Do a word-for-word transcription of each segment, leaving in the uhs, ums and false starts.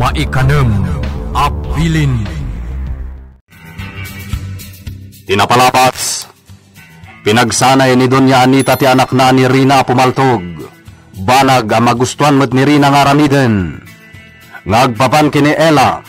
Maikanem a bilin. Ti napalabas, pinagsanay ni Doña Anita ti anakna ni Rina a pumaltog. Banag a magustuan met ni Rina nga aramiden. Nga agpapan ken ni Ella,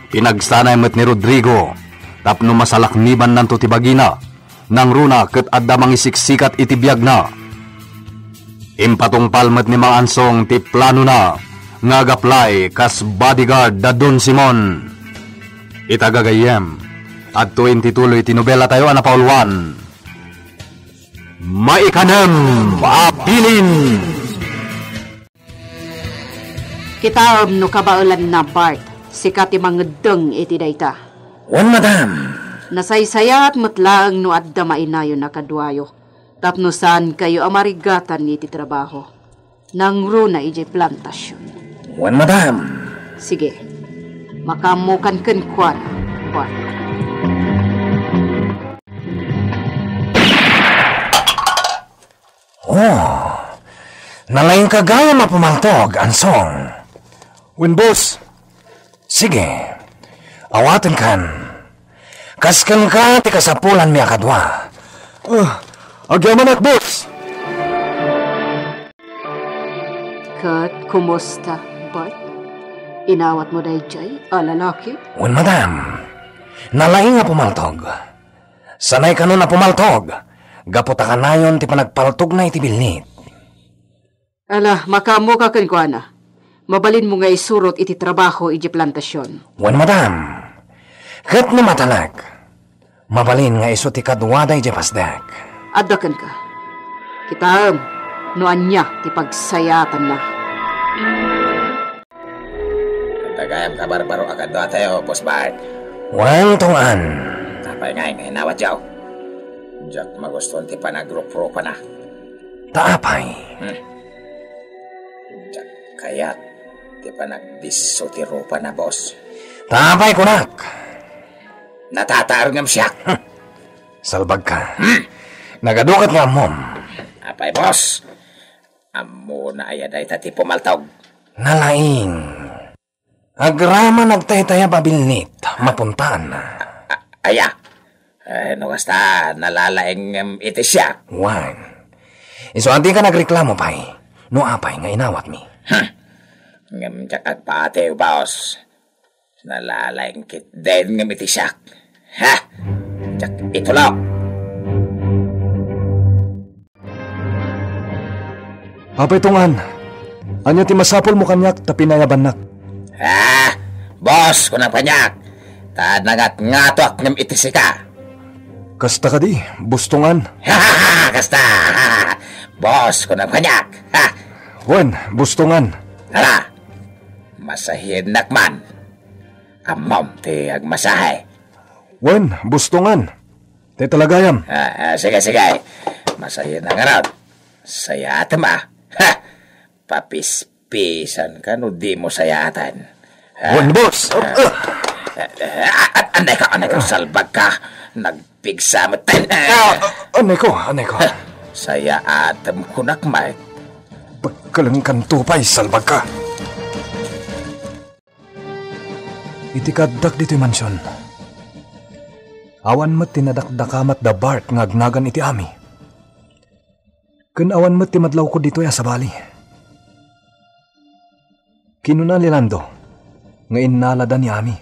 pinagsanay met ni Rodrigo tapno masalaknibannanto ti bagina. Nangruna ket adda mangisiksikat iti biagna. Impatungpal met ni Mang Ansong ti planona nga agaplay kas bodyguard da Don Simon. Ita gagayyem, adtoyen ti tuloy ti nobelatayo a napauluan, Maikanem a Bilin. Kitaem no kabaelanna, Bart. Sika ti mangeddeng iti dayta. Wen, madam. Nasaysayaat met laeng no adda mainayon a kaduayo tapno saankayo a marigatan iti trabaho. Nangruna idiay plantasion. Wen, madam. Sige. Makaammokan kenkuana, Bart. Oh, nalaingka gayam a pumaltog, Ansong. Wen, boss. Sige, awatenkan. Kas kenka ti kasapulanmi a kadua. Ah, agyamanak, boss. Ket kumusta, Bart? Inawatmo daydiay a lalaki? Wen, madam. Nalaing a pumaltog. Sanay kanon a pumaltog, gapu ta kanayon ti panagpaltogna iti bilnit. Ala, makaammoka kenkuana. Mabalinmo nga isurot iti trabaho idiay plantasion. Wen, madam. Ket no matalek, mabalin nga isu ti kaduada idiay pasdek. Adda kenka. Kitaem no ania ti pagsayaatanna. Adda gayam kabarbaro a kaduatayo, Boss Bart. Wen, Tong-an. Apay ngay nga inawatyo? Diak magustuan ti panagruprupana. Ta apay? Hmm. Diak kayat ti panagdisso ti rupana, boss. Ta apay kunak? Natataer ngem siak. Hmm. Salbagka. Hmm. Nagadukat nga ammom. Apay, boss? Ammona aya dayta ti pumaltog? Nalaing. Agraman nagtaytayab a bilnit, mapuntaanna. A-, aya? Eh, no kasta, nalalaing ngem iti siak. Wen. Isu a dika nagreklamo pay, no apay nga inawatmi. Hmm. Ngem diak agpati, boss. Nalalaing ketdin ngem iti siak. Ha? Diak itulok. Apay Tong-an, ania ti masapulmo kaniak ta pinayabannak? Ah, boss, kunam kaniak, ta nangatngatoak ngem iti sika. Kasta kadi, Boss Tong-an? Kasta! Boss, kunam kaniak. Ha? Wen, Boss Tong-an. Ala, masahiennak man. Ammom ti agmasahe. Wen, Boss Tong-an. Ti talagayam. Ah, ah, sige, sige. Masaya na nga raw. Sayaatem, ah. Ha! Papispisanka no dimo sayaatan. Ha? Wen, boss. Ah. Ah, ah, ah, anay ka, anay ka, salbagka. Nagpigsa met. Ah, anay ko, anay ko. Ha! Sayaatem kunak met. Pagkalengkanto pay, salbagka. Iti kaaddak ditoy mansion, awan met ti nadakdakamat da Bart nga agnagan iti ami. Ken awan met ti madlawko ditoy a sabali. Kinuna ni Lando nga innalada ni Ami.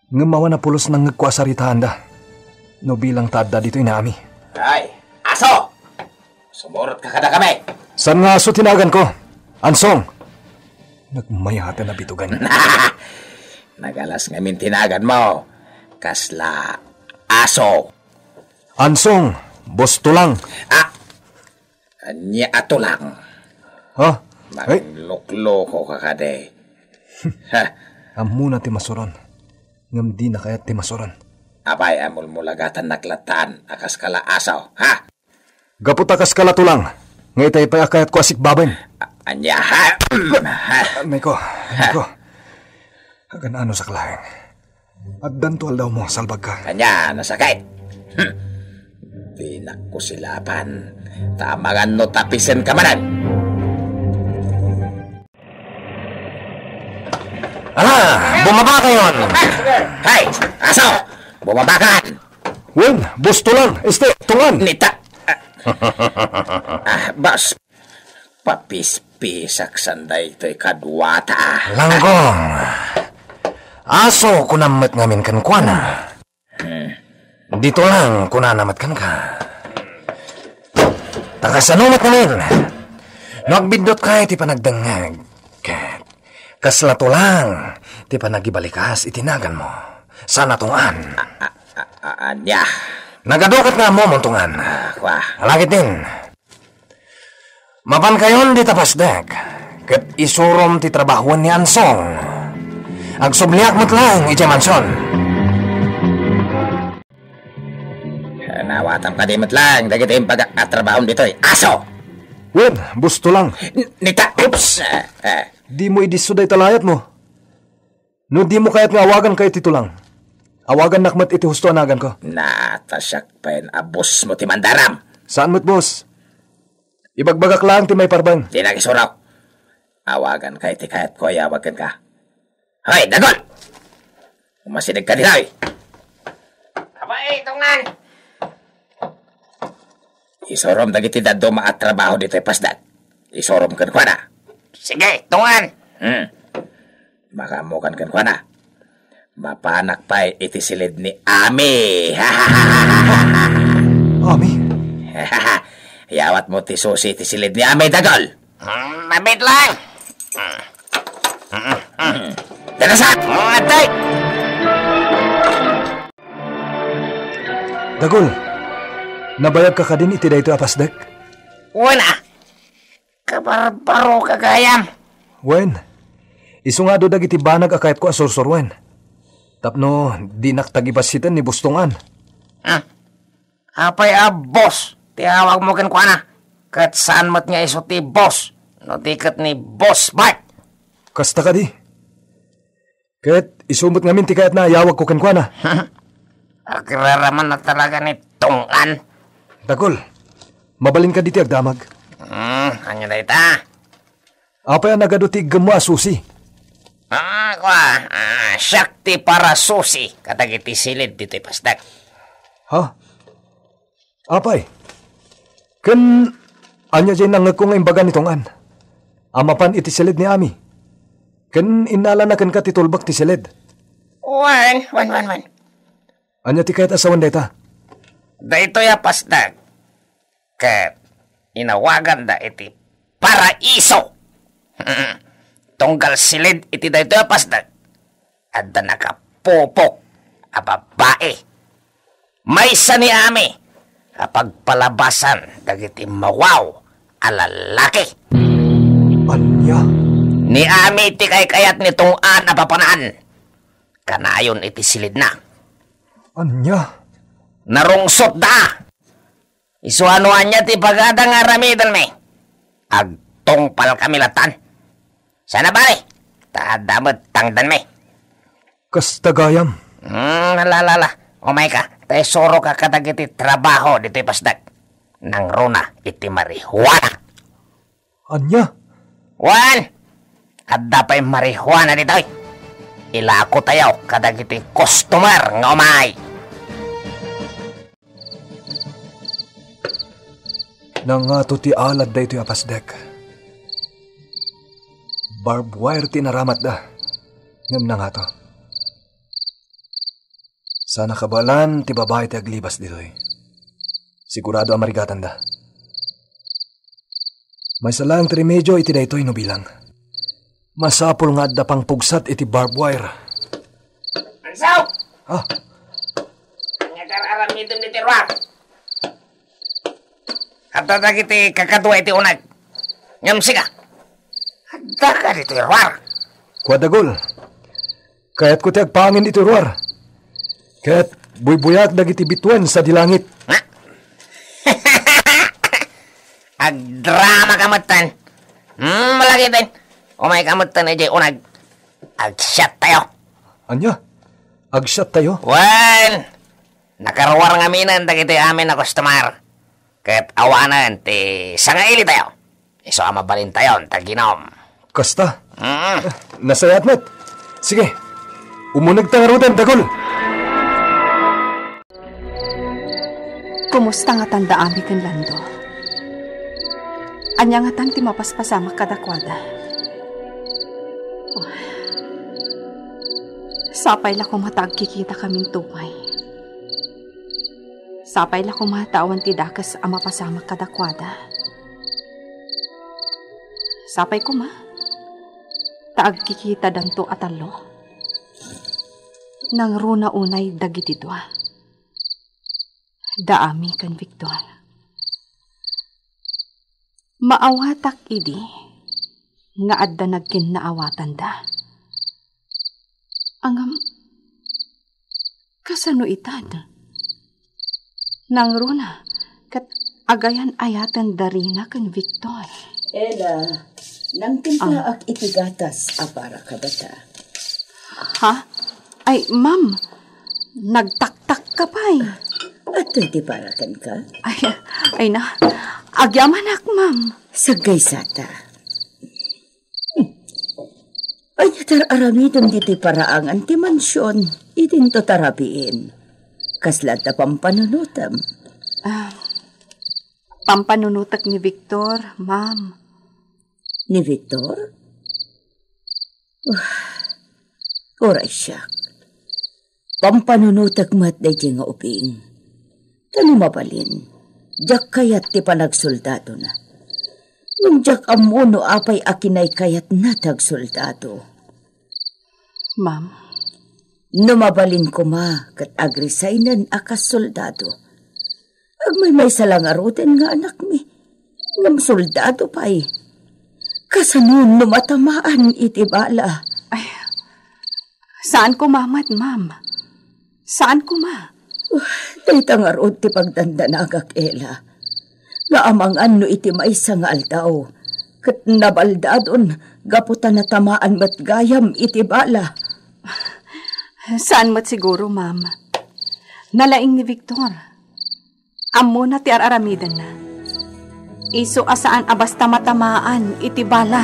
Ngem awan a pulos nangngegko a saritaanda no bilang ta adda ditoy ni Ami. Ay, aso! Sumurotka kadakami. Saan nga aso ti naganko? Ansong! Nagmayaten a bitugan. Nagalas ngamin ti naganmo. Kasla aso. Ansong, Boss Tulang. Ah, ania a tulang? Ha? Ay. Manglukluko ka kadi. Ha? Ammona ti masuron. Ngem dina kayat ti masuron. Apay a mulmulagatannak lattan a kaskala aso, ha? Gapu ta kaskala tulang, nga itay pay a kayatko a sikbaben. A-, ania, ha? Ha? Anay ko, anay ko. Agan-ano sa kalaeng. Addanto aldawmo, salbagka. Ania, nasakit? Hmm. Dinak ko silapan. Ta amangan no tapisenka manen. Ala, bumaba kayon! Hay, aso! Bumaba ka! Wen, Boss Tulang, este, Tungan! Nita... Ah, boss, papispisak san daytoy kaduata. Langgong, aso kunam met ngamin kenkuana. Hmm. Dito lang, kunana met kenka. Ta kasano met ngamin? No agbiddutkayo ti panagdengngeg, ket kaslato lang ti panagibalikas iti naganmo. Saan a Tungan. A-, a-, a-, a-, ania? Nagadu ket nga ammom, Tungan. Ah, kua. Alagidin. Mapankayon dita Pasdek, ket isurom ti trabahoen ni Ansong. Agsubliak met laeng idiay mansion. Nawatam kadi met laeng dagiti imbagak a trabahom ditoy, aso! Wen, Boss Tulang. N-, nita-, oops! Eh, eh. Dimo idisso dayta layatmo. No dimo kayat nga awaganka iti Tulang, awagannak met iti husto a naganko. Nata, siak pay a bossmo ti mandaram. Saan met, boss. Ibagbagak laeng ti maiparbeng. Dinak isurok. Awaganka iti kayatko a iyawag kenka. Hoy, Dagol! Umasidegka ditoy. Abay, Tungan! Isurom dagiti dadduma a trabaho ditoy Pasdek. Isurom kenkuana. Sige, Tungan. Hmm. Makaammokan kenkuana. Mapanak pay iti silid ni Ami. Ami? Iyawatmo ti susi iti silid ni Ami, Dagol. Hmm, mabit lang. Hmm. Hmm. Dalasan! Mga tay! Dagol, nabayagka kadin iti daytoy a Pasdek? Wen a. Kabarbaroka gayam. Wen, isu nga adu dagiti banag a kayatko a sursuruen. Tapno dinak tagibassiten ni Boss Tungan. Ah, apay a boss ti awagmo kenkuana? Ket saan met nga isu ti boss, no di ket ni Boss Bart. Kasta kadi. Ket isu met ngamin ti kayatna a iyawagko kenkuana. Agraramanna talaga ni Tungan. Dagol, mabalinka ditoy agdamag. Hmm, ania dayta? Apay a nagadu ti iggemmo a susi? Ah, kua, ah, siak ti parasusi kadagiti silid ditoy Pasdek. Ha? Apay, ken ania diay nangngegko nga imbaga ni Tungan a mapan iti silid ni Ami? Ken innalana kenka ti tulbek ti silid. Wen, wen, wen, wen. Ania ti kayat a sawen dayta? Daytoy a Pasdek ket inawaganda iti paraiso. Tunggal silid iti daytoy a Pasdek, adda nakapupok a babai. Maysa ni Ami a pagpalabasan dagiti mawaw a lalaki. Ania? Ni Ami ti kaykayat ni Tungan a papanan. Kanayon iti silidna. Ania? Narungsotda. Isu a no ania ti pagada nga aramidenmi, agtungpalkami latan. Saan a bale, ta adda met tangdanmi. Kasta gayam. Hmm, ala, ala, ala. Umayka, ta isuroka kadagiti trabaho ditoy Pasdek. Nangruna iti marihuana. Ania? Wen, adda pay marihuana ditoy. Ilakotayo kadagiti customer nga umay. Nangato ti alad daytoy a Pasdek. Barbed wire ti inaramatda, ngem nangato. Saan a kabaelan ti babai ti aglibas ditoy. Sigurado a marigatanda. Maysa laeng ti remedio iti daytoy no bilang. Masapul nga adda pangpugsat iti barbed wire. Ansaw! Ah. Ania ti ar-aramidem ditoy ruar? Adda dagiti kakadua iti uneg. Ngem sika, addaka ditoy ruar. Kua, Dagol. Kayatko ti agpangin iti ruar. Ket buybuyaak dagiti bituen sadi langit. Ha? Agdrama ka metten. Hmm, malagipin. Umay ka metten idiay uneg. Agsiattayo. Ania? Agsiattayo? Wen, nakaruar ngaminen dagiti amin a customer. Ket awanen ti sangailitayo. Isu a mabalintayon ti aginom. Kasta? Mm. Nasayaat met. Sige, umunegta ngaruden, Dagul. Kumusta ngatan da Ami ken Lando? Ania ngatan ti mapaspasamak kadakuada? Oh. Sapay la koma ta agkikitakaminto pay. Sapay la koma ta awan ti dakes a mapasamak kadakuada. Sapay koma ta agkikitadanto a tallo. Nangruna unay dagiti dua, da Ami ken Victor. Maawatak idi nga adda nagkinnaawatanda. Ngem, kasano itan? Nangruna ket agayan-ayaten da Rina ken Victor. Ella, nangtimpaak iti gatas a para kadata. Ha? Ay, ma'am, nagtaktak ka pay. Adtoy ti para kenka? Ay, ay na. Agyamanak, ma'am. Saggaysata. Ania ti ar-aramidem ditoy paraangan ti mansion idinto ta rabiin? Kasla adda pampanunotem? Ah, pampanunotek ni Victor, ma'am. Ni Victor? Wah, uray siak. Pampanunotek met daydiay nga ubing. Ta no mabalin, diak kayat ti panagsoldadona. Ngem diak ammo no apay a kinaykayatna ti agsoldado. Ma'am. No mabalin koma ket agresignen a kas soldado. Agmaymaysa la ngaruden nga anakmi, ngem soldado pay. Kasano no matamaan iti bala? Ay, saan koma met, ma'am. Saan koma. Uh, dayta ngarud ti pagdandanagak, Ella. Nga amangan no iti maysa nga aldaw, ket nabaldadon gapu ta natamaan met gayam iti bala. Saan met siguro, ma'am. Nalaing ni Victor. Ammona ti ar-aramidenna. Isu a saan a basta matamaan iti bala.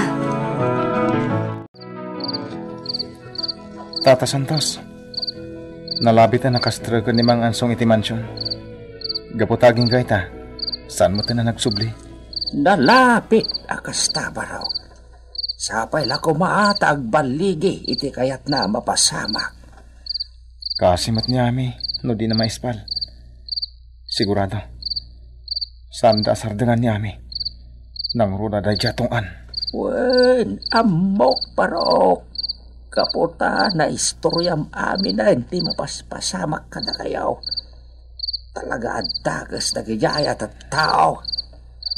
Tata Santos, nalabit a nakastreken ni Mang Ansong iti mansion. Gapu ta agingga ita, saan met a nagsubli? Nalabit a kasta, Barok. Sapay la koma ta agballigi iti kayatna a mapasamak. Kaasi met ni Ami no dina maispal. Sigurado, saanda a sardengan ni Ami. Nangruna daydiay a tungpaan. Wen, ammok, Barok. Gapu ta naistoriam aminen ti mapaspasamak kadakayo. Talaga a dakes dagiti ayat a tao.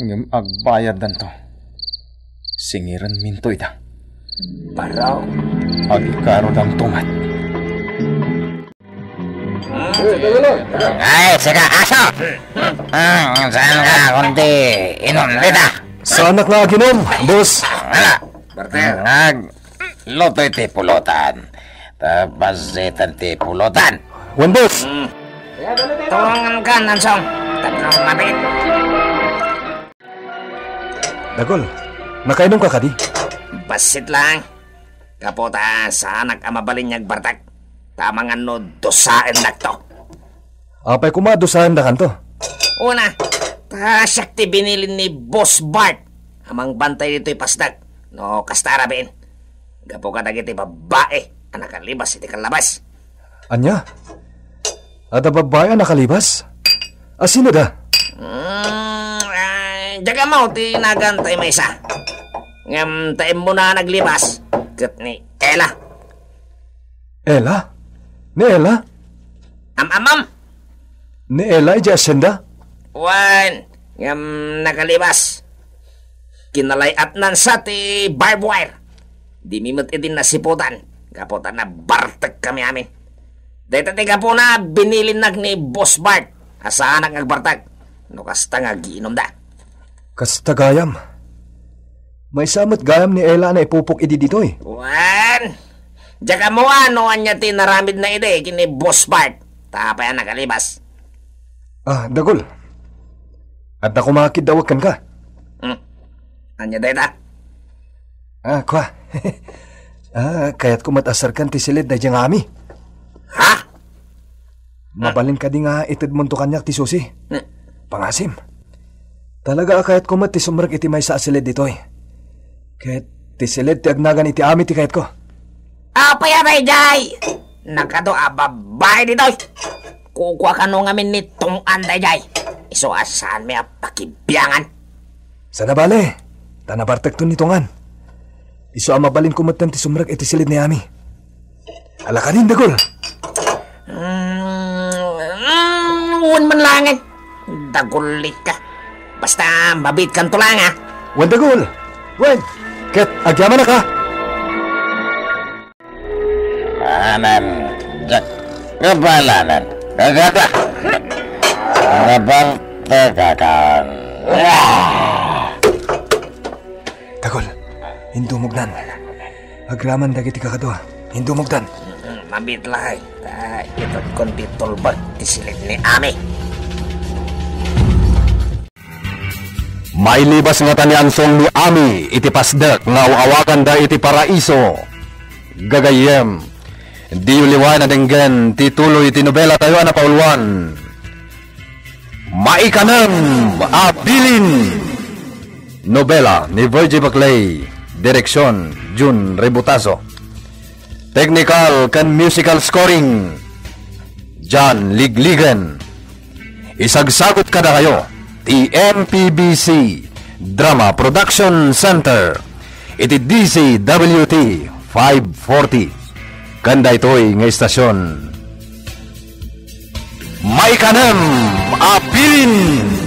Ngem agbayaddanto. Singirenminto ida. Barok. Agikarodanto met. Ay, sika, aso! Hmm, saan ka kundi inum dita? Saanak nga aginum, boss. Ala, bartender. Ngag, lutoy ti pulutan. Ta bassit ti pulutan. Wen, boss. Hmm. Tulungan ka, Nansong. Taga mabit. Dagol, nakainum ka kadi? Bassit lang. Gapu ta saanak a mabalin nga agbartek. Ta amangan no dusaennakto. Apay koma dusaennakanto? Una, ta siak ti binilin ni Boss Bart a mangbantay ditoy pasdak. No kasta a rabiin. Gapu kadagiti babbai a nakalibas iti kallabas. Ania? Adda babbai a nakalibas? A sino da? Mm, ay, diak ammo ti nagan tay maysa. Ngem ta immuna a naglibas, ket ni Ella. Ella? Ni Ella? Am-amam. Ni Ella idiay asyenda? Wen, ngem nakalibas. Kinalay-atnansa ti barbed wire. Dimi met idi nasiputan, gapu ta nabartekkami amin. Dayta ti gapuna binilinnak ni Boss Bart a saanak nga agbartek no kasta nga agiinumda. Kasta gayam. Maysa met gayam ni Ella a naipupok idi ditoy. Wen, diak ammo no ania ti naramidna idi ken ni Boss Bart. Ta apay a nakalibas? Ah, Dagol. Adda koma kiddawek kenka. Hmm. Ania dayta? Ah, kua. Ah, kayatko met a serkan ti siled daydiay nga Ami. Ha? Mabalin kadi nga itedmonto kaniak ti susi? Hmm. Pangasim. Talaga a kayatko met ti sumrek iti maysa a siled ditoy. Ket ti siled ti agnagan iti Ami ti kayatko. Apay a daydiay? Nagadu a babai ditoy. Kukua kano ngamin ni Tong-an daydiay. Isu a saanmi a pakibiangan. Saan a bale, ta nabartekto ni Tong-an. Isu a mabalinko metten ti sumrek iti siled ni Ami. Alakanin, Dagul. Mm, mm, wen man langen. Dagulitka. Basta mabiitkanto lang, ha? Wen, Dagul. Wen, ket agyamanak, ha? Anan, Jack. Kabalanan. Kagata. Nabartekakan. Ah! Dagul, indumognan. Agraman dagiti kakadua. Indumogdan. Mm, mabiit laeng. Ta itedkon ti tulbek ti siled ni Ami. Mailibas ngata ni Ansong ni Ami iti pasdek nga aw-awaganda iti paraiso. Gagayyem, diyo liwaen a denggen ti tuloy ti nobelatayo a napauluan. Maikanem a Bilin. Nobela ni Virgie Baclay, direksion Jun Rebutaso. Technical ken musical scoring, John Ligligen. Isagsagut kadakayo ti M P B C Drama Production Center iti D Z W T five forty. Ken daytoy nga istasion, Maikanem a Bilin.